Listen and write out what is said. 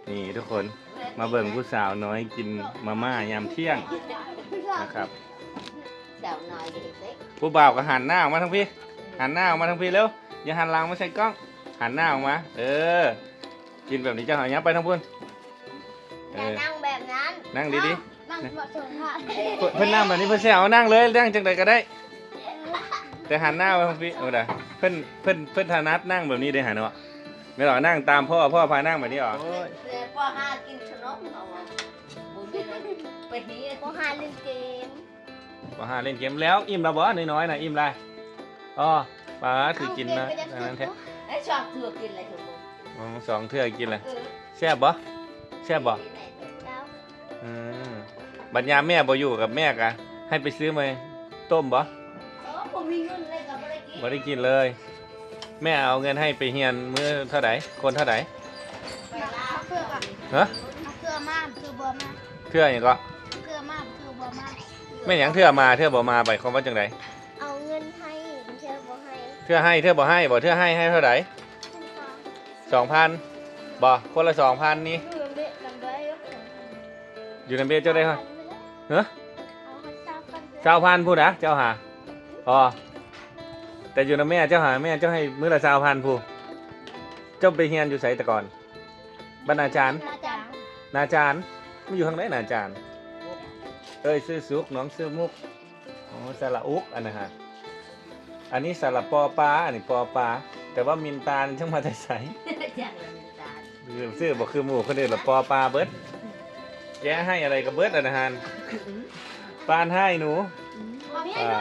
ນີ້ທຸກຄົນ ມາເບິ່ງຜູ້ສາວນ້ອຍກິນມາມ່າຍາມທ່ຽງນະຄັບ. ສາວນ້ອຍເດັກໆ ຜູ້ບ່າວກໍຫັນໜ້າອອກມາທາງພີ້ ຫັນໜ້າອອກມາທາງພີ້ເລັວ ຢ່າຫັນຫຼັງມາໃສ່ກ້ອງ ຫັນໜ້າອອກມາ ເອີ ກິນແບບນີ້ ເຈົ້າຫາຫຍັບໄປທາງພຸ້ນ ເອີ ຢ່ານັ່ງແບບນັ້ນ ນັ່ງດີໆ ນັ່ງເໝາະສົມຄ່ະ ເພິ່ນ ເພິ່ນນັ່ງແບບນີ້ ເພິ່ນຊິເອົານັ່ງເລີຍ ນັ່ງຈັ່ງໃດກໍໄດ້ ແຕ່ຫັນໜ້າໄປທາງພີ້ ເອີ ເພິ່ນ ເພິ່ນ ເພິ່ນຖະໜັດນັ່ງແບບນີ້ເດ້ຫັ້ນເນາະ ແມ່ນບໍ່? ນັ່ງຕາມພໍ່ ພໍ່ພານັ່ງແບບນີ້ຫວາ? ໂອ້ຍ ແຕ່ ປໍຫ້າກິນຂະໜົມເຮົາວ່າ ບໍ່ມີແລ້ວ ໄປເຮັດ ປໍຫ້າຫຼິ້ນເກມ ປໍຫ້າຫຼິ້ນເກມແລ້ວ ອີ່ມແລ້ວບໍ່? ນ້ອຍໆນະ ອີ່ມແລ້ວ? ອໍ ປາດ ຄືກິນມາອັນນັ້ນແທ້ ໄອ້ສອງເທື່ອກິນແລ້ວ ອໍ ສອງເທື່ອກິນແລ້ວ ເອີ ແຊບບໍ່? ແຊບບໍ່? ເຈົ້າ ອືມ ບັດຍາມແມ່ບໍ່ຢູ່ກັບແມ່ກະໃຫ້ໄປຊື້ມາຕົ້ມບໍ່? ເອີ ບໍ່ມີເງິນເລີຍກໍບໍ່ໄດ້ກິນ ບໍ່ໄດ້ກິນເລີຍ ແມ່ເອົາເງິນໃຫ້ໄປຮຽນມື້ເທົ່າໃດ? ຄົນເທົ່າໃດ? ເທື່ອ ຮະ? ເທື່ອມາ ເທື່ອບໍ່ມາ ເທື່ອຫຍັງເກາະ? ເທື່ອມາ ເທື່ອບໍ່ມາ ແມ່ນຫຍັງເທື່ອມາ ເທື່ອບໍ່ມາ ໝາຍຄວາມວ່າຈັ່ງໃດ? ເອົາເງິນໃຫ້ ເທື່ອບໍ່ໃຫ້ ເທື່ອໃຫ້ ເທື່ອບໍ່ໃຫ້ບໍ? ເທື່ອໃຫ້ ໃຫ້ເທົ່າໃດ? ສອງພັນ ສອງພັນບໍ? ຄົນລະສອງພັນນີ້ ຢູ່ນຳເບະເຈົ້າໄດ້ເທົ່າໃດ? ຮະ? ຊາວພັນພຸ້ນນະ ເຈົ້າຫາ ອໍ ແຕ່ຢູ່ນຳແມ່ເຈົ້າຫາ ແມ່ເຈົ້າໃຫ້ມື້ລະຊາວພັນພຸ້ນ ເຈົ້າໄປຮຽນຢູ່ໃສແຕ່ກ່ອນ? ບັນນາຈານ ນາຈານ ນາຈານ ມັນຢູ່ທາງໃດນາຈານ? ເອີຍຊື່ສຸກ ໜອງຊື່ມຸກ ອໍ ສະຫຼະອຸກ ອັນນັ້ນຫະ ອັນນີ້ສະຫຼະປໍປາ ອັນນີ້ປໍປາ ແຕ່ວ່າມິນຕານີ້ຈັກມາແຕ່ໃສ? ຈັ່ງລະມິນຕາ ຊື່ບໍ່ຄືໝູ່ຄົນອື່ນລະ ປໍປາເບິດ ແກະໃຫ້ອະໄລກໍເບິດ ອັນນັ້ນຫັ້ນ ປານໃຫ້ໜູ ອືມ ອ່າ